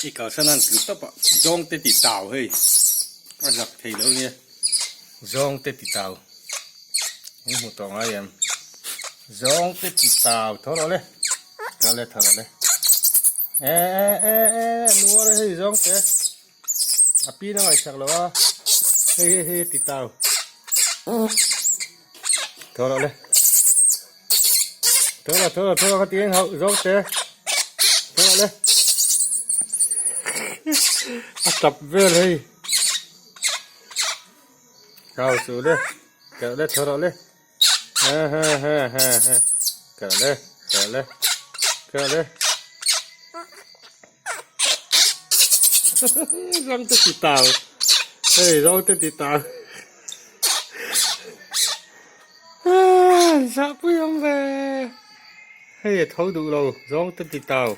I kalsan a han tlu tawp a, zawng te ti tau hei a zak thei lo nia, zawng te ti tau in hmu tawh ngai em, zawng te ti tau tho rawh le, tho le tho rawh le, e e e e nuar e hei zawng te a pin a ngaihsak lo a, hei hei hei ti tau tho rawh le. Tho rawh tho rawh tho rawh ka ti eng hauh zawk te tho rawh le a tap vel hei kau chu le keuh le tho rawh le he he he he he keuh le keuh le keuh le Zawng te ti tau hei zawng te ti tau zah pui awm ve hei a tho duh lo zawng te ti tau.